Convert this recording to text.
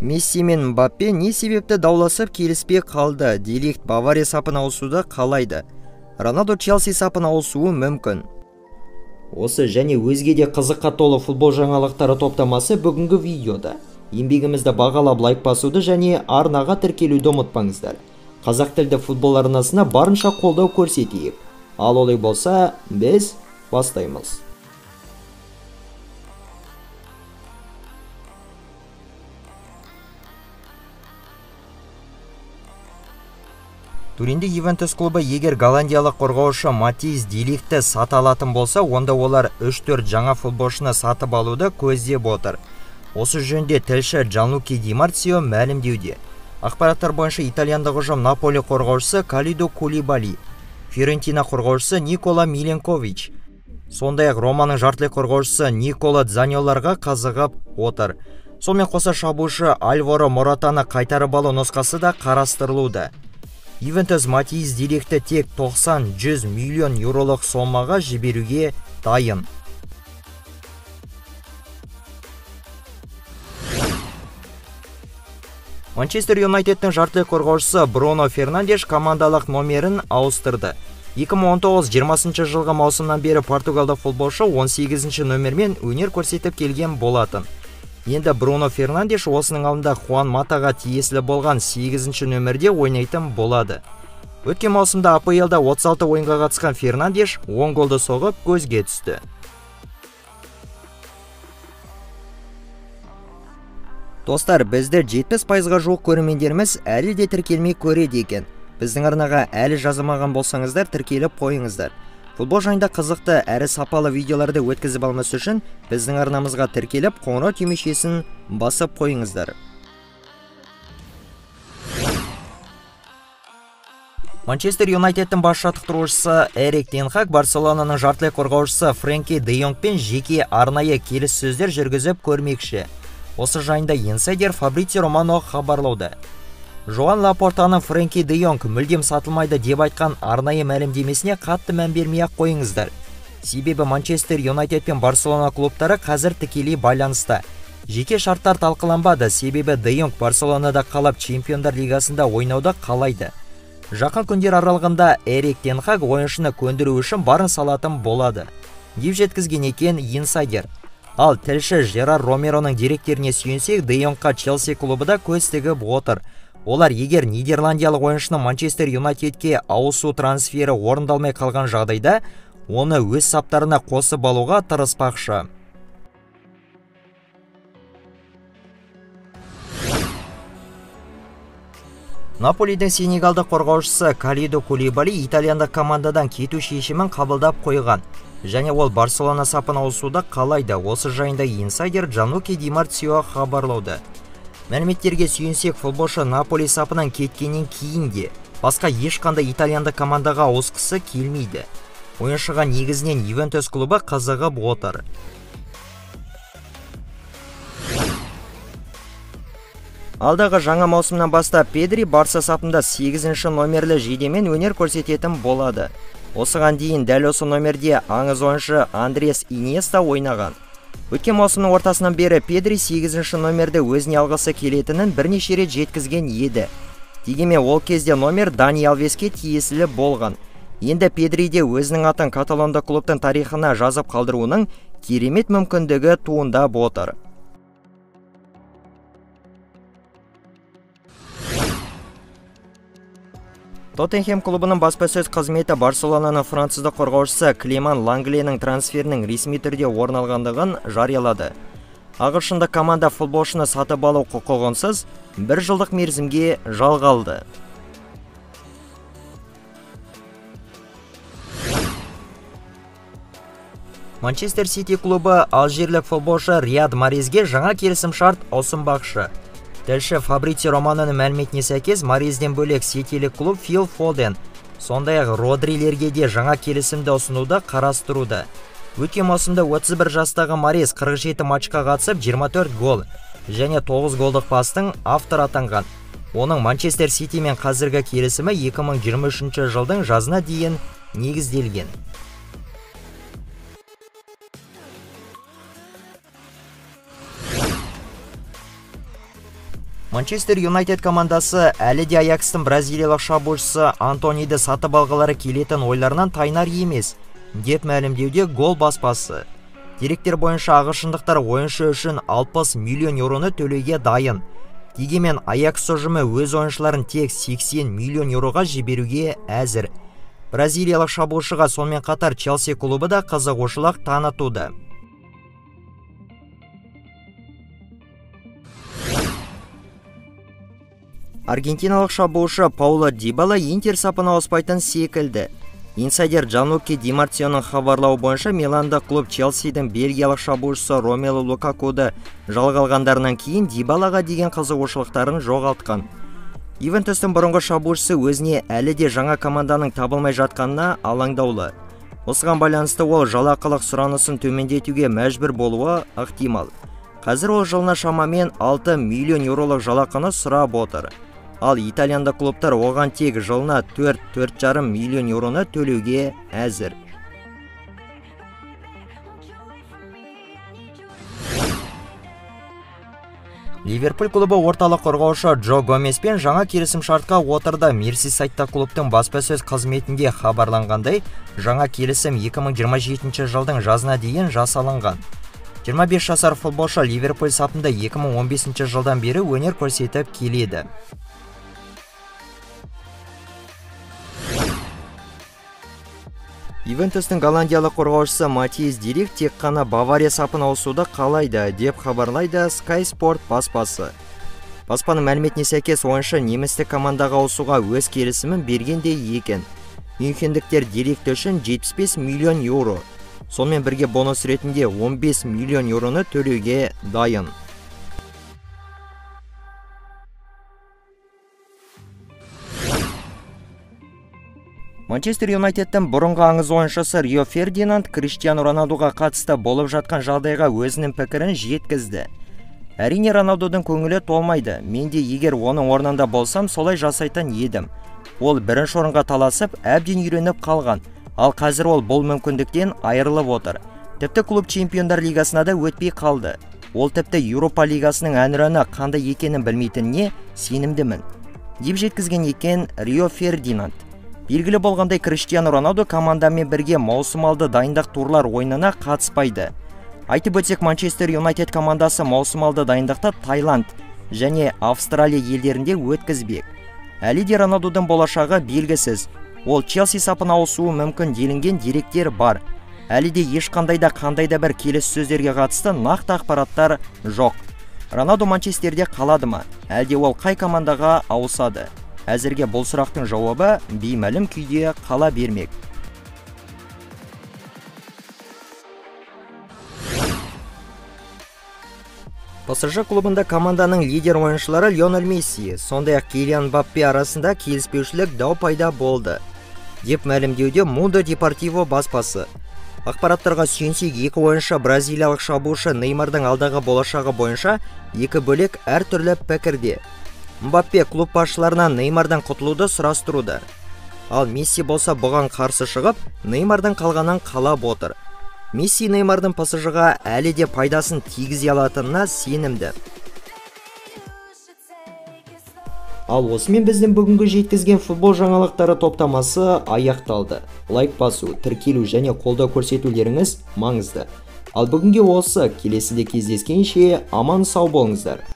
Месси мен Мбаппе не себепті дауласып келіспей қалды? Де Лихт Бавария сапына ауысуды қалайды. Роналду Челси сапына ауысуы мүмкін. Осы және өзге де қызыққа толы футбол жаңалықтары топтамасы бүгінгі видеода. Еңбегімізді бағалап лайк басуды және арнаға тіркелуді ұмытпаңыздар. Қазақ тілді футбол арнасына барынша қолдау көрсетейік. Ал олай болса, біз бастаймыз. Туриндік Ювентус клубы егер голландиялық қорғаушы Матис де Лихтті сата алатын болса, онда олар 3-4 жаңа футболшыны сатып алуды көздеп отыр. Осы жөнінде тілші Джанлуки Ди Марцио мәлімдеуде. Ақпараттар бойынша итальяндық ұжым Наполи қорғаушысы Калидо Кулибали, Фиорентина қорғаушысы Никола Миленкович, сондай-ақ Романың жартылай қорғаушысы Никола Дзаньоларға қызығып отыр. Сонымен қоса шабуылшы Альваро Моратаны қайтарып алу нұсқасы да қарастырылуда. Ювентус Матис де Лихтті тек 90-100 миллион еуролық сомаға жіберуге дайын. Манчестер Юнайтедтің жартылай қорғаушысы Бруно Фернандеш командалық номерін ауыстырды. 2019-20 жылғы маусымнан бері португалдық футболшы 18 номермен өнер көрсетіп келген болатын. Енді Бруно Фернандеш осының алдында Хуан Матаға тиесілі болған 8 нөмірде ойнайтын болады. Өткен маусымда АПЛ-да 36 ойынға қатысқан Фернандеш 10 голды соғып көзге түсті. Достар, бізді 70%-ға жуық көрермендеріміз әлі де тіркелмей көреді екен. Біздің арнаға әлі жазылмаған болсаңыздар, тіркеліп қойыңыздар. Футбол жайында қызықты әрі сапалы видеоларды өткізіп алмас үшін біздің арнамызға тіркеліп, қоңырау түймешесін басып қойыңыздар. Манчестер Юнайтедтің бас жаттықтырушысы Эрик тен Хаг Барселонаның жартылай қорғаушысы Фрэнки де Йонгпен жеке арнайы келіссөздер жүргізіп көрмекші. Осы жайында инсайдер Фабрицио Романо хабарлауда. Жоан Лапортаның Фрэнки де Йонг мүлдем сатылмайды деп айтқан арнайы мәлімдемесіне қатты мән бермей-ақ қойыңыздар. Себебі Манчестер Юнайтед пен Барселона клубтары қазір тікелей байланыста. Жеке шарттар талқыланбады, себебі де Йонг Барселонада қалып Чемпиондар лигасында ойнауды қалайды. Жақын күндер аралығында Эрик тен Хаг ойыншыны көндіру үшін барын салатын болады, деп жеткізген екен инсайдер. Ал тілші Жерар Ромероның деректеріне сүйенсек, де Йонгқа Челси клубы да көз тігіп отыр. Олар егер нидерландиялық ойыншының Манчестер Юнайтедке ауысу трансфері орындалмай қалған жағдайда, оны өз саптарына қосып алуға тырыспақшы. Наполидің сенегалдық қорғаушысы Калидо Кулибали итальяндық командадан кету шешімін қабылдап қойған. Және ол Барселона сапына ауысуды қалайды. Осы жайында инсайдер Джанлуки Ди Марцио хабарлауда. Мәліметтерге сүйенсек, футболшы Наполи сапынан кеткеннен кейін де басқа ешқандай итальяндық командаға ауысқысы келмейді. Ойыншыға негізінен Ювентус клубы қызығып отыр. Алдағы жаңа маусымнан бастап Педри Барса сапында 8 номерлі жейдемен өнер көрсететін болады. Осыған дейін дәл осы номерде аңыз ойыншы Андрес Иньеста ойнаған. Өткен маусымның ортасынан бері Педри 8 номерді өзіне алғысы келетінін бірнеше рет жеткізген еді. Дегенмен ол кезде номер Дани Алвеске тиесілі болған. Енді Педриде өзінің атын каталондық клубтың тарихына жазып қалдыруының керемет мүмкіндігі туындап отыр. Тоттенхем клубының баспасөз қызметі Барселонаның француздық қорғаушысы Клеман Лангленің трансферінің ресми түрде орын алғандығын жариялады. Ағылшындық команда футболшыны сатып алу құқығынсыз бір жылдық мерзімге жалға алды. Манчестер Сити клубы алжирлік футболшы Рияд Марезге жаңа келісімшарт ұсынбақшы. Тілші Фабрицио Романоның мәліметіне сәйкес, Марезден бөлек сетилік клуб Фил Фоден, сондай-ақ Родрилерге де жаңа келісімді ұсынуды қарастыруда. Өткен маусымда 31 жастағы Марез 47 матчқа қатысып 24 гол және 9 голдық пастың авторы атанған. Оның Манчестер Сити мен қазіргі келісімі 2023 жылдың жазына дейін негізделген. Манчестер Юнайтед командасы әлі де Аякстың бразилиялық шабуылшысы Антониді сатып алғылары келетін ойларынан тайнар емес, деп мәлімдеуде Гол баспасы. Деректер бойынша ағылшындықтар ойыншы үшін 60 миллион еуроны төлеуге дайын. Дегенмен Аякс ұжымы өз ойыншыларын тек 80 миллион еуроға жіберуге әзір. Бразилиялық шабуылшыға сонымен қатар Челси клубы да қызығушылық танытуда. Аргентиналық шабуылшы Пауло Дибала Интер сапына ауыспайтын секілді. Инсайдер Джанлуки Ди Марционың хабарлауы бойынша миландық клуб Челсидің бельгиялық шабуылшысы Ромелу Лукакуды жалға алғандарынан кейін Дибалаға деген қызығушылықтарын жоғалтқан. Ювентустың бұрынғы шабуылшысы өзіне әлі де жаңа команданың табылмай жатқанына алаңдаулы. Осыған байланысты ол жалақылық сұранысын төмендетуге мәжбүр болуы ықтимал. Қазір ол жылына шамамен 6 миллион еуролық жалақыны сұрап отыр. Ал итальяндық клубтар оған тек жылына 4-4,5 миллион еуроны төлеуге әзір. Ливерпуль клубы орталық қорғаушы Джо Гомеспен жаңа келісімшартқа отырды. Мерсисайдта клубтың баспасөз қызметінде хабарланғандай, жаңа келісім 2027 жылдың жазына дейін жасалынған. 25 жасар футболшы Ливерпуль сапында 2015 жылдан бері өнер көрсетіп келеді. Ювентустың голландиялық қорғаушысы Матиас Дирик тек қана Бавария сапына ауысуды қалайды, деп хабарлайды Sky Sport баспасы. Баспаның мәліметіне сәйкес, ойыншы немістік командаға ауысуға өз келісімін бергендей екен. Мюнхендіктер Дирикті үшін 75 миллион еуро, сонымен бірге бонус ретінде 15 миллион еуроны төлеуге дайын. Манчестер Юнайтедтің бұрынғы аңыз ойыншысы Рио Фердинанд Криштиану Роналдуға қатысты болып жатқан жағдайға өзінің пікірін жеткізді. Әрине, Роналдудың көңілі толмайды. Мен де егер оның орнында болсам, солай жасайтын едім. Ол бірінші орынға таласып, әбден үйреніп қалған. Ал қазір ол бұл мүмкіндіктен айырылып отыр. Тіпті клуб Чемпиондар лигасына да өтпей қалды. Ол тіпті Еуропа лигасының әнұраны қандай екенін білмейтініне сенімдімін, деп жеткізген екен Рио Фердинанд. Белгілі болғандай, Криштиану Роналду командамен бірге маусым алды дайындық турлар ойынына қатыспайды. Айтып өтсек, Манчестер Юнайтед командасы маусым алды дайындықты Таиланд және Австралия елдерінде өткізбек. Әлі де Роналдудың болашағы белгісіз. Ол Челси сапына ауысуы мүмкін делінген деректер бар. Әлі де ешқандай да қандай да бір келіссөздерге қатысты нақты ақпараттар жоқ. Роналду Манчестерде қалады ма? Әлде ол қай командаға ауысады? Әзірге бұл сұрақтың жауабы беймәлім күйде қала бермек. ПСЖ клубында команданың лидер ойыншылары Лионель Месси, сондай-ақ Килиан Мбаппе арасында келіспеушілік дау пайда болды, деп мәлімдеуде Mundo Deportivo баспасы. Ақпараттарға сүйенсек, екі ойыншы бразилиялық шабуылшы Неймардың алдағы болашағы бойынша екі бөлек әртүрлі пікірде. Мбаппе клуб басшыларынан Неймардан құтылуды сұрастыруда. Ал Месси болса бұған қарсы шығып, Неймардың қалғанын қалап отыр. Месси Неймардың ПСЖ-ға әлі де пайдасын тигізе алатынына сенімді. Ал осымен біздің бүгінгі жеткізген футбол жаңалықтары топтамасы аяқталды. Лайк басу, тіркелу және қолдау көрсетулеріңіз маңызды. Ал бүгінге осы, келесіде кездескенше аман сау болыңыздар.